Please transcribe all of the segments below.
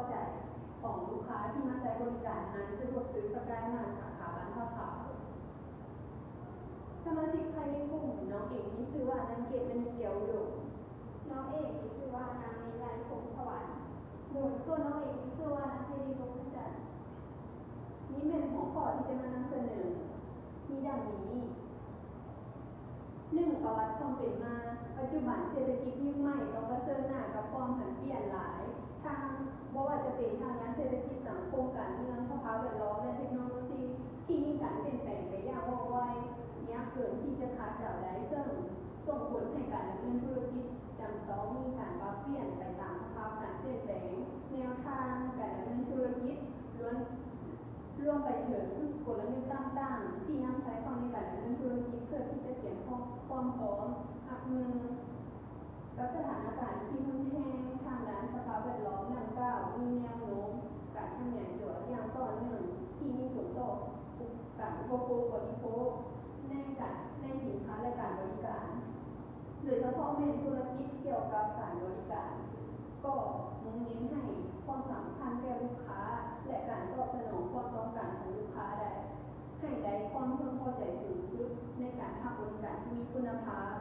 ໃຈຂອງລູກຄ້າທີ່ມາໃຊ້ບໍລິການຮ້ານສະດວກຊື້ສະກາຍມາດ ສາຂາບ້ານພະຂາວ. ສະມາຊິກພາຍໃນກຸ່ມ, ນ້ອງເອງມີຊື່ວ່າ ນາງເກດມະນີ ແກ້ວອຸດົມ. ນ້ອງເອງມີຊື່ວ່າ ນາງເມໄລ ພົງສະຫວັນ. ໂດຍ, ສ່ວນນ້ອງເອງມີຊື່ວ່າ ນາງໄພລິນ ວົງພະຈັນ. ນີ້ແມ່ນຫົວຂໍ້ທີ່ຈະມານຳສະເໜີ ມີດັ່ງນີ້. ໜຶ່ງ, ປະຫວັດຄວາມເປັນມາ. ປັດຈຸບັນເສດຖະກິດຍຸກໃໝ່ຕ້ອງປະເຊີນໜ້າກັບຄວາມຜັນປ່ຽນຫຼາຍທາງ, ບໍ່ວ່າຈະເປັນທາງດ້ານເສດຖະກິດ, ສັງຄົມ, ການເມືອງ, ສະພາບແວດລ້ອມ ແລະ ເທັກໂນໂລຊີ ທີ່ມີການປ່ຽນແປງໄປຢ່າງວ່ອງໄວ, ຍາກເກີນທີ່ຈະຄາດເດົາໄດ້, ເຊິ່ງສົ່ງຜົນໃຫ້ການດຳເນີນທຸລະກິດຈຳຕ້ອງມີການປັບປ່ຽນໄປຕາມສະພາບການປ່ຽນແປງ. ແນວທາງການດຳເນີນທຸລະກິດ ລວມ ລວມໄປເຖິງກົນລະຍຸດຕ່າງໆທີ່ນຳໃຊ້ເຂົ້າໃນການດຳເນີນທຸລະກິດ ເພື່ອທີ່ຈະກຽມພ້ອມ ຄວາມພ້ອມຮັບມືກັບສະຖານະການທີ່ຮຸນແຮງທາງດ້ານສະພາບແວດລ້ອມດັ່ງກ່າວ ມີແນວໂນ້ມການຂະຫຍາຍຕົວຢ່າງຕໍ່ເນື່ອງ ທີ່ມີຜົນຕໍ່ການອຸປະໂພກບໍລິໂພກໃນການ ໃນສິນຄ້າ ແລະ ການບໍລິການ. ໂດຍສະເພາະແມ່ນທຸລະກິດກ່ຽວກັບການບໍລິການ ກໍມຸ່ງເນັ້ນໃຫ້ຄວາມສຳຄັນແກ່ລູກຄ້າ ແລະ ການຕອບສະໜອງຄວາມຕ້ອງການຂອງລູກຄ້າໄດ້ ໃຫ້ໄດ້ຄວາມເພິ່ງພໍໃຈສູງສຸດໃນການຮັບບໍລິການທີ່ມີຄຸນນະພາບ.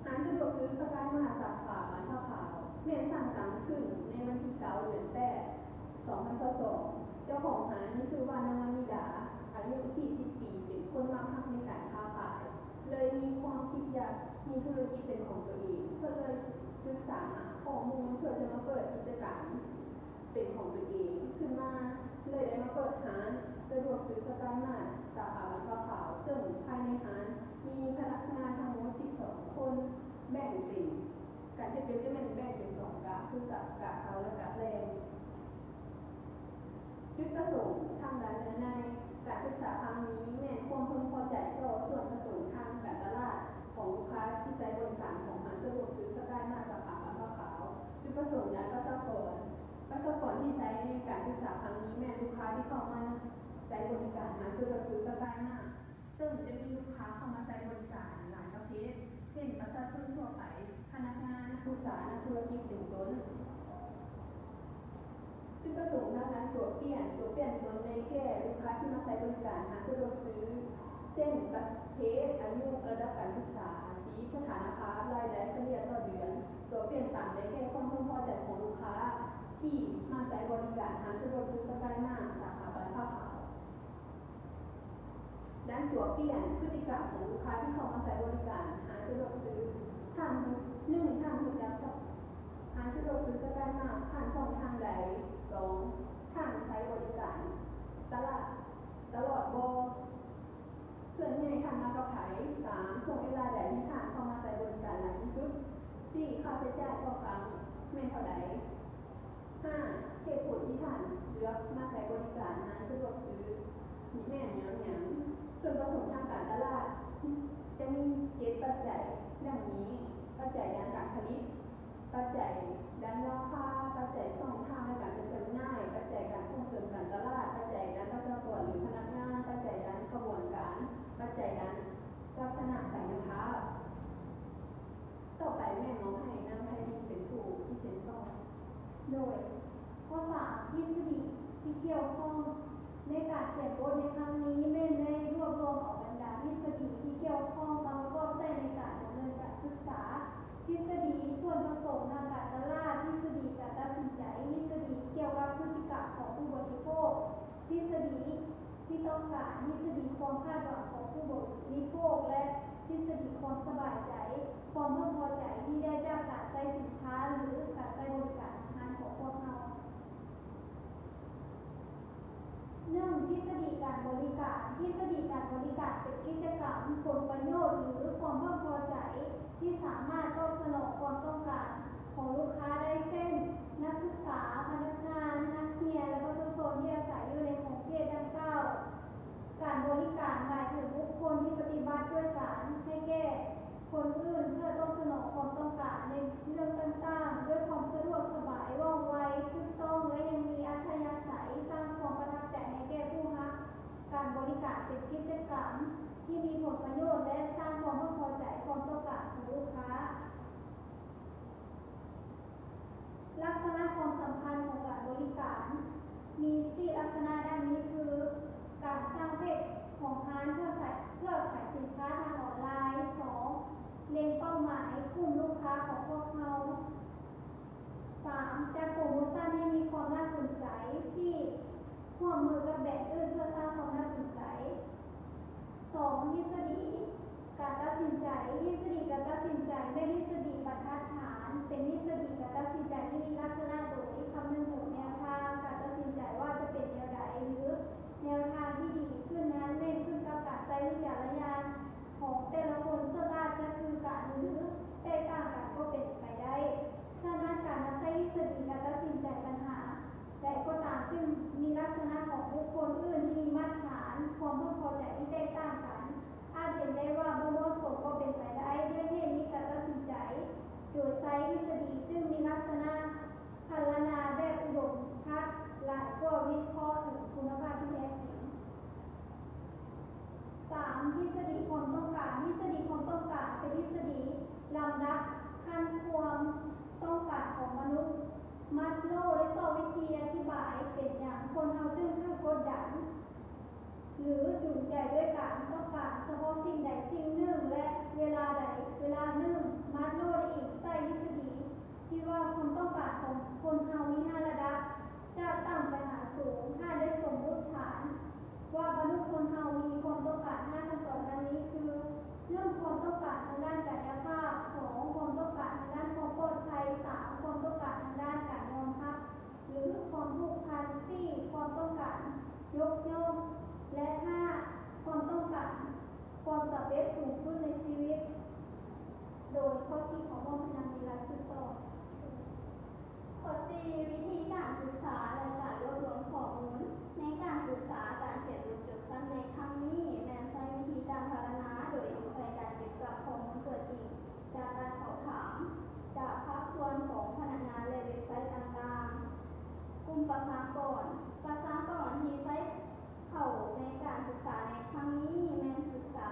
ຮ້ານສະດວກຊື້ສະກາຍມາດ ສາຂາບ້ານພະຂາວ ແມ່ນສ້າງຕັ້ງຂຶ້ນໃນວັນທີເກົ້າ ເດືອນແປດ ສອງພັນຊາວສອງ. ເຈົ້າຂອງຮ້ານມີຊື່ວ່າ ນາງ ວານິດາ ອາຍຸສີ່ສິບປີ ເປັນຄົນມັກຮັກໃນການຄ້າຂາຍ. ເລີຍມີຄວາມຄິດຢາກມີທຸລະກິດເປັນຂອງຕົວເອງ. ເພິ່ນເລີຍສຶກສາຫາຂໍ້ມູນເພື່ອຈະມາເປີດກິດຈະການເປັນຂອງຕົວເອງຂຶ້ນມາ, ເລີຍໄດ້ມາເປີດຮ້ານສະດວກຊື້ສະກາຍມາດ ສາຂາບ້ານພະຂາວ, ເຊິ່ງພາຍໃນຮ້ານມີພະນັກງານທັງໝົດສິບສອງຄົນ, ແບ່ງເປັນ ການເຮັດວຽກຈະແມ່ນແບ່ງເປັນສອງກະ ຄືສະ ກະເຊົ້າ ແລະ ກະແລງ. ຈຸດປະສົງທາງດ້ານເນື້ອໃນ ການສຶກສາຄັ້ງນີ້ແມ່ນຄວາມເພິ່ງພໍໃຈຕໍ່ສ່ວນປະສົງທາງການຕະຫຼາດຂອງລູກຄ້າທີ່ໃຊ້ບໍລິການຂອງຮ້ານສະດວກຊື້ສະກາຍມາດ ສາຂາບ້ານພະຂາວ. ຈຸດປະສົງດ້ານປະຊາກອນ ປະຊາກອນທີ່ໃຊ້ໃນການສຶກສາຄັ້ງນີ້ແມ່ນລູກຄ້າທີ່ເຂົ້າມາໃຊ້ບໍລິການຮ້ານສະດວກຊື້ສະກາຍມາດ. ເຊິ່ງຈະມີລູກຄ້າເຂົ້າມາໃຊ້ບໍລິການຫຼາຍປະເພດ ເຊັ່ນ ປະຊາຊົນທົ່ວໄປ, ພະນັກງານ, ນັກສຶກສາ, ນັກທຸລະກິດ ເປັນຕົ້ນ. ຈຸດປະສົງທາງດ້ານຕົວປ່ຽນ, ຕົວປ່ຽນຕົນໄດ້ແກ່ ລູກຄ້າທີ່ມາໃຊ້ບໍລິການຮ້ານສະດວກຊື້ ເຊັ່ນ ປະເພດ, ອາຍຸ, ລະດັບການສຶກສາ, ອາຊີບ, ສະຖານະພາບ, ລາຍໄດ້ສະເລ່ຍຕໍ່ເດືອນ. ຕົວປ່ຽນຕາມໄດ້ແກ່ຄວາມເພິ່ງພໍໃຈຂອງລູກຄ້າທີ່ມາໃຊ້ບໍລິການຮ້ານສະດວກຊື້ສະກາຍມາດ ສາຂາບ້ານພະຂາວ. ດ້ານຕົວປ່ຽນ ພຶດຕິກຳຂອງລູກຄ້າທີ່ເຂົ້າມາໃຊ້ບໍລິການຮ້ານສະດວກຊື້. ທ່ານ ໜຶ່ງ ທ່ານຮູ້ຈັກສະ ຮ້ານສະດວກຊື້ສະກາຍມາດຜ່ານຊ່ອງທາງໃດ? ສອງ ທ່ານໃຊ້ບໍລິການຕະຫຼາດຕະຫຼອດບໍ່? ສ່ວນໃຫຍ່ທ່ານມາກັບໃຜ? ສາມ ຊ່ວງເວລາໃດທີ່ທ່ານເຂົ້າມາໃຊ້ບໍລິການຫຼາຍທີ່ສຸດ? ສີ່ ຄ່າໃຊ້ຈ່າຍຕໍ່ຄັ້ງແມ່ນເທົ່າໃດ? ຫ້າ ເຫດຜົນທີ່ທ່ານເລືອກມາໃຊ້ບໍລິການຮ້ານສະດວກຊື້ນີ້ແມ່ນຍ້ອນຫຍັງ? ສ່ວນປະສົງທາງການຕະຫຼາດຈະມີເຈັດປັດໄຈດັ່ງນີ້: ປັດໄຈດ້ານການຜະລິດ, ປັດໄຈດ້ານລາຄາ, ປັດໄຈຊ່ອງທາງໃນການຈັດຈຳໜ່າຍ, ປັດໄຈການສົ່ງເສີມການຕະຫຼາດ, ປັດໄຈດ້ານປະຊາກອນ ຫຼື ພະນັກງານ, ປັດໄຈດ້ານຂະບວນການ, ປັດໄຈດ້ານລັກສະນະກາຍະພາບ. ຕໍ່ໄປແມ່ນມອບໃຫ້ນາງໄພລິນເປັນຜູ້ພຣີເຊັນຕໍ່. ໂດຍ ຂໍ້ສາມ ທິດສະດີທີ່ກ່ຽວຂ້ອງໃນການຂຽນບົດໃນຄັ້ງນີ້ແມ່ນໄດ້ລວບລວມເອົາບັນດາທິດສະດີທີ່ກ່ຽວຂ້ອງມາປະກອບໃສ່ໃນການດຳເນີນການສຶກສາ. ທິດສະດີສ່ວນປະສົງທາງການຕະຫຼາດ, ທິດສະດີການຕັດສິນໃຈ, ທິດສະດີກ່ຽວກັບພຶດຕິກຳຂອງຜູ້ບໍລິໂພກ, ທິດສະດີທີ່ຕ້ອງການ, ທິດສະດີຄວາມຄາດຫວັງຂອງຜູ້ບໍລິໂພກ ແລະ ທິດສະດີຄວາມສະບາຍໃຈ, ຄວາມເພິ່ງພໍໃຈທີ່ໄດ້ຈາກການໃຊ້ສິນຄ້າ ຫຼື ການໃຊ້ບໍລິການທາງຮ້ານຂອງພວກເຮົາ. ໜຶ່ງ ທິດສະດີການບໍລິການ. ທິດສະດີການບໍລິການເປັນກິດຈະກຳ, ຜົນປະໂຫຍດ ຫຼື ຄວາມເພິ່ງພໍໃຈທີ່ສາມາດຕອບສະໜອງຄວາມຕ້ອງການຂອງລູກຄ້າໄດ້ ເຊັ່ນ ນັກສຶກສາ, ພະນັກງານ, ນັກຮຽນ ແລະ ປະຊາຊົນທີ່ອາໄສຢູ່ໃນຂົງເຂດດັ່ງກ່າວ. ການບໍລິການໝາຍເຖິງບຸກຄົນທີ່ປະຕິບັດດ້ວຍການໃຫ້ແກ່ຄົນອື່ນ ເພື່ອຕອບສະໜອງຄວາມຕ້ອງການໃນເລື່ອງຕ່າງໆ ດ້ວຍຄວາມສະດວກສະບ ມີສີ່ລັກສະນະດັ່ງນີ້ຄື ການສ້າງເພຈຂອງຮ້ານເພື່ອຂາຍ ເພື່ອຂາຍສິນຄ້າທາງອອນລາຍ. ສອງ ເລັງເປົ້າໝາຍກຸ່ມລູກຄ້າຂອງພວກເຮົາ. ສາມ ຈັດໂປຣໂມຊັນໃຫ້ມີຄວາມໜ້າສົນໃຈ. ສີ່ ຮ່ວມມືກັບແບຣນອື່ນເພື່ອສ້າງຄວາມໜ້າສົນໃຈ. ສອງ ທິດສະດີການຕັດສິນໃຈ. ທິດສະດີການຕັດສິນໃຈແມ່ນທິດສະດີບັນທັດຖານ, ເປັນທິດສະດີການຕັດສິນໃຈທີ່ມີລັກສະນະໂດຍຄຳນຶງເຖິງແນວທາງການຕັດສິນໃຈວ່າຈະເປັນແນວໃດ ຫຼື ແນວທາງທີ່ດີຂຶ້ນນັ້ນແມ່ນຂຶ້ນກັບການໃຊ້ວິຈາລະຍານຂອງແຕ່ລະຄົນ, ເຊິ່ງອາດຈະຄືກັນ ຫຼື ແຕກຕ່າງກັນກໍເປັນໄປໄດ້. ສະນັ້ນ, ການນຳໃຊ້ທິດສະດີການຕັດສິນໃຈບັນຫາ ໃດກໍຕາມ, ຈຶ່ງມີລັກສະນະຂອງບຸກຄົນອື່ນທີ່ມີມາດຕະຖານຄວາມເພິ່ງພໍໃຈທີ່ແຕກຕ່າງກັນ, ອາດເຫັນໄດ້ວ່າບໍ່ເໝາະສົມກໍເປັນໄປໄດ້. ດ້ວຍເຫດນີ້, ການຕັດສິນໃຈໂດຍໃຊ້ທິດສະດີຈຶ່ງມີລັກສະນະພັນລະນາແບບອຸດົມພັດຫຼາຍກວ່າວິເຄາະເຖິງຄຸນນະພາບທີ່ແທ້ຈິງ. ສາມ, ທິດສະດີຄວາມຕ້ອງການ. ທິດສະດີຄວາມຕ້ອງການເປັນທິດສະດີລຳດັບຂັ້ນຄວາມຕ້ອງການຂອງມະນຸດ. ມາສໂລໄດ້ຊອກວິທີອະທິບາຍເປັນຫຍັງຄົນເຮົາຈຶ່ງຖືກກົດດັນ ຫຼື ຈູງໃຈດ້ວຍການຕ້ອງການສະເພາະສິ່ງໃດສິ່ງໜຶ່ງ ແລະ ເວລາໃດເວລາໜຶ່ງ. ມາສໂລໄດ້ອີງໃສ່ທິດສະດີທີ່ວ່າຄວາມຕ້ອງການຂອງຄົນເຮົາມີຫ້າລະດັບ. ຈາກຕ່ຳໄປຫາສູງ, ທ່ານໄດ້ສົມມຸດຖານວ່າມະນຸດຄົນເຮົາມີຄວາມຕ້ອງການຫ້າຂັ້ນຕອນດັ່ງນີ້ຄື: ໜຶ່ງ ຄວາມຕ້ອງການທາງດ້ານກາຍະພາບ, ສອງ ຄວາມຕ້ອງການທາງດ້ານຄວາມປອດໄພ, ສາມ ຄວາມຕ້ອງການທາງດ້ານການຍອມຮັບ ຫຼື ຄວາມຜູກພັນ, ສີ່ ຄວາມຕ້ອງການຍົກຍ້ອງ ແລະ ຫ້າ ຄວາມຕ້ອງການຄວາມສຳເລັດສູງສຸດໃນຊີວິດ. ໂດຍຂໍ້ສີ່ ຂໍມອບໃຫ້ນາງມີລາສືບຕໍ່. ຂໍ້ສີ່ ວິທີການສຶກສາ ແລະ ການລວບລວມຂໍ້ມູນ. ໃນການສຶກສາ, ການຂຽນບົດຈົບສັ້ນໃນຄັ້ງນີ້ແມ່ນໃຊ້ວິທີການພັນລະນາໂດຍອີງໃສ່ການເກັບກຳຂໍ້ມູນຕົວຈິງ ຈາກການສອບຖາມຈາກພາກສ່ວນຂອງພະນັກງານ ແລະ ເວັບໄຊຕ່າງໆ. ກຸ່ມປະຊາກອນ. ປະຊາກອນທີ່ໃຊ້ເຂົ້າໃນການສຶກສາໃນຄັ້ງນີ້ແມ່ນສຶກສາ,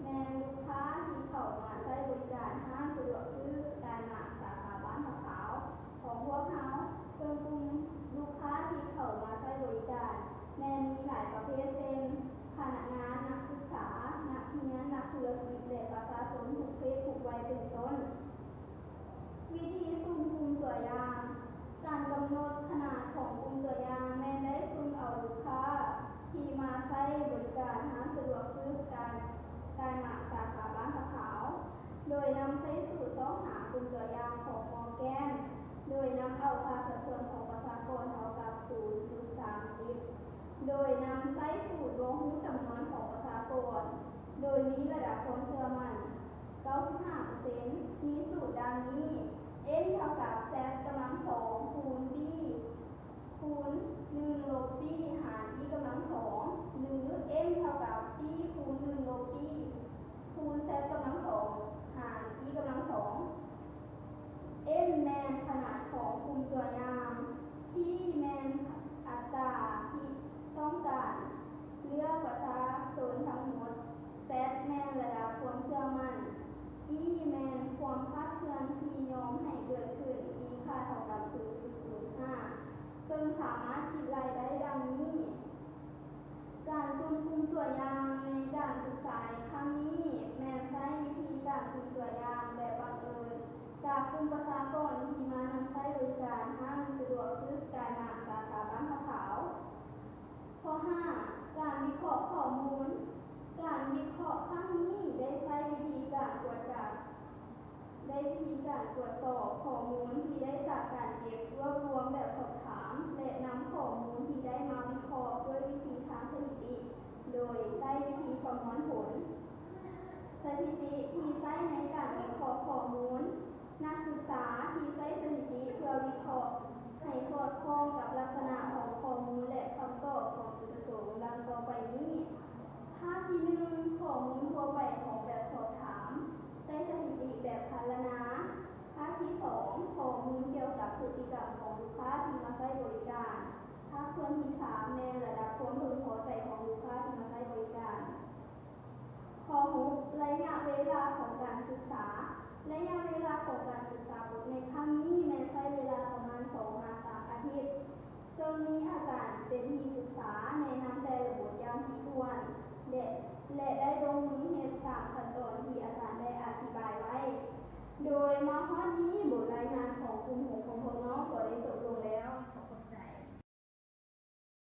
ແມ່ນລູກຄ້າທີ່ເຂົ້າມາໃຊ້ບໍລິການຮ້ານສະດວກຊື້ສະກາຍມາດ ສາຂາບ້ານພະຂາວຂອງພວກເຮົາ, ເຊິ່ງກຸ່ມລູກຄ້າທີ່ເຂົ້າມາໃຊ້ບໍລິການ ແມ່ນມີຫຼາຍປະເພດ ເຊັ່ນ ພະນັກງານ, ນັກສຶກສາ, ນັກຮຽນ, ນັກທຸລະກິດ ແລະ ປະຊາຊົນທຸກເພດທຸກໄວເປັນຕົ້ນ. ວິທີຊຸ່ມກຸ່ມຕົວຢ່າງ. ການກຳນົດຂະໜາດຂອງກຸ່ມຕົວຢ່າງແມ່ນໄດ້ຊຸ່ມເອົາລູກຄ້າທີ່ມາໃຊ້ບໍລິການຮ້ານສະດວກຊື້ສະກາຍ ສະກາຍມາດ ສາຂາບ້ານພະຂາວ, ໂດຍນຳໃຊ້ສູດຊອກຫາກຸ່ມຕົວຢ່າງຂອງມໍແກນ, ໂດຍນຳເອົາຄ່າສັດສ່ວນຂອງປະຊາກອນເທົ່າກັບສູນຈຸດສາມສິບ. ໂດຍນຳໃຊ້ສູດບໍ່ຮູ້ຈຳນວນຂອງປະຊາກອນ, ໂດຍມີລະດັບຄວາມເຊື່ອໝັ້ນເກົ້າສິບຫ້າເປີເຊັນ. ມີສູດດັ່ງນີ້: ເອັນເທົ່າກັບແຊັດກຳລັງສອງຄູນບີຄູນໜຶ່ງລົບບີຫານອີກຳລັງສອງ ຫຼື ເອັນເທົ່າກັບບີຄູນໜຶ່ງລົບບີ ຄູນແຊັດກຳລັງສອງຫານອີກຳລັງສອງ. ເອັນແມ່ນຂະໜາດຂອງກຸ່ມຕົວຢ່າງ, ພີແມ່ນອັດຕາທີ່ຕ້ອງການເລືອກປະຊາຊົນທັງໝົດ, ແຊັດແມ່ນລະດັບຄວາມເຊື່ອໝັ້ນ, ອີແມ່ນຄວາມຄາດເຄື່ອນທີ່ຍອມໃຫ້ເກີດຂຶ້ນ ມີຄ່າເທົ່າກັບສູນຈຸດສູນຫ້າ ເຊິ່ງສາມາດຄິດໄລ່ໄດ້ດັ່ງນີ້. ການຊຸ່ມກຸ່ມຕົວຢ່າງ. ໃນການສຶກສາໃນຄັ້ງນີ້ ແມ່ນໃຊ້ວິທີການຊຸ່ມຕົວຢ່າງແບບບັງເອີນ ຈາກກຸ່ມປະຊາກອນທີ່ມານຳໃຊ້ບໍລິການຮ້ານສະດວກຊື້ສະກາຍມາດ ສາຂາບ້ານພະຂາວ. ຂໍ້ຫ້າ ການວິເຄາະຂໍ້ມູນ. ການວິເຄາະຄັ້ງນີ້ໄດ້ໃຊ້ວິທີການກວດກາ ໄດ້ວິທີການກວດສອບຂໍ້ມູນທີ່ໄດ້ຈາກການເກັບລວບລວມແບບສອບຖາມ ແລະ ນຳຂໍ້ມູນທີ່ໄດ້ມາວິເຄາະດ້ວຍວິທີທາງສະຖິຕິ ໂດຍໃຊ້ວິທີປະມວນຜົນ. ສະຖິຕິທີ່ໃຊ້ໃນການວິເຄາະຂໍ້ມູນ. ນັກສຶກສາທີ່ໃຊ້ສະຖິຕິເພື່ອວິເຄາະໃຫ້ສອດຄ່ອງກັບລັກສະນະຂອງຂໍ້ມູນ ແລະ ຄຳຕອບຂອງຈຸດປະສົງດັ່ງຕໍ່ໄປນີ້. ພາກທີໜຶ່ງ ຂໍ້ມູນທົ່ວໄປຂອງແບບສອບຖາມ ໃຊ້ສະຖິຕິແບບພັນລະນາ. ພາກທີສອງ ຂໍ້ມູນກ່ຽວກັບພຶດຕິກຳຂອງລູກຄ້າທີ່ມາໃຊ້ບໍລິການ. ພາກສ່ວນທີສາມ ແມ່ນລະດັບຄວາມເພິ່ງພໍໃຈຂອງລູກຄ້າທີ່ມາໃຊ້ບໍລິການ. ຂໍ້ຫົກ ໄລຍະເວລາຂອງການສຶກສາ. ໄລຍະເວລາຂອງການສຶກສາບົດໃນຄັ້ງນີ້ແມ່ນໃຊ້ເວລາປະມານສອງຫາສາມອາທິດ. ເຊິ່ງມີອາຈານເປັນທີ່ປຶກສາແນະນຳແຕ່ລະບົດຢ່າງຖີ່ຖ້ວນ ແລະ ແລະ ໄດ້ລົງມືເຮັດຕາມຂັ້ນຕອນທີ່ອາຈານໄດ້